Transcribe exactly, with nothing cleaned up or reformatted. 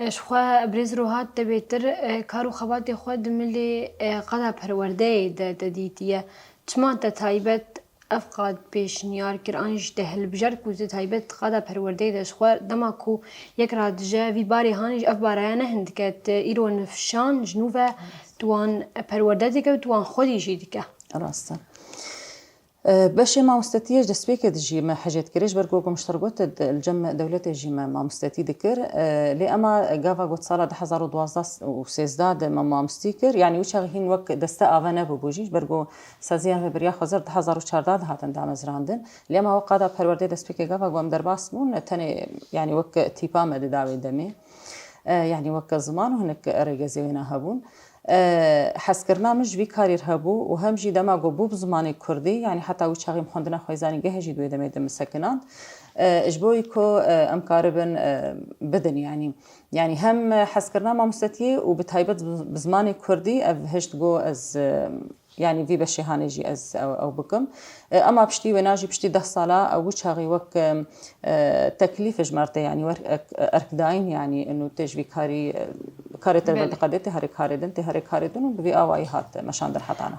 Ji xwe birêz Rohat te bêtir e, kar û xebatê xwe di milê e, qada perwerdeyê de te dîtiye. Çima te taybet ev qad pêşniyar kir an jî te hilbijart ku di taybet qada perwerdeyê de ji xwe dema ku yek radije vî barê hanî ji ev baraya ne hin dike, te îro nifşan ji nû ve tu wan perwerde dike û tu wan xwedî jî dike. Rast e. E, beşê mamostetiyê ji destpêkê de jî me hejêt kirê, ji ber ku wek min ji te re got, di, li cem dewletê jî me mamostetî dikir. E, lê ema gava got sala du hezar û duwazdeh û sêzdeh de me mamostî kir. Yanî wî çaxê hîn wek deste ave nebûbû jî, ji ber ku saziya Rêveberiya Xwezêr du hezar û çardeh de hatin damezrandin. Lê ema wek qada perwerdeyê destpêkê gava ku em derbas bûn, tenê yanî wek tîpa me dida wê demê. E, yanî wek ziman û hinek rêgezê wêna hebûn. E, hezkirina min ji vî karî re hebû û hem jî dema ku bû bi zimanê kurdî, yanî heta wî çaxê min xwendina xwezanîgehê jî di wê demê de min sekinand. E, ji bo wî ku e, em karibin e, bidin, yanî yanî hem hezkirina mamostetiyê û bi taybet bi bi zimanê kurdî ev hişt got ez e, yanî vî beşê hanê jî ez ew, ew bikim. E, ema piştî wêna jî piştî deh sala ew wî çaxê wek e, e, teklîf ji me re tê, yanî wek ek- erkdayîn, yanî inu tê ji vî karî e, karê te li ber Belê. diqedê tê herê karê din, tê herê karê din û bi vî awayî hat meşandin heta niha.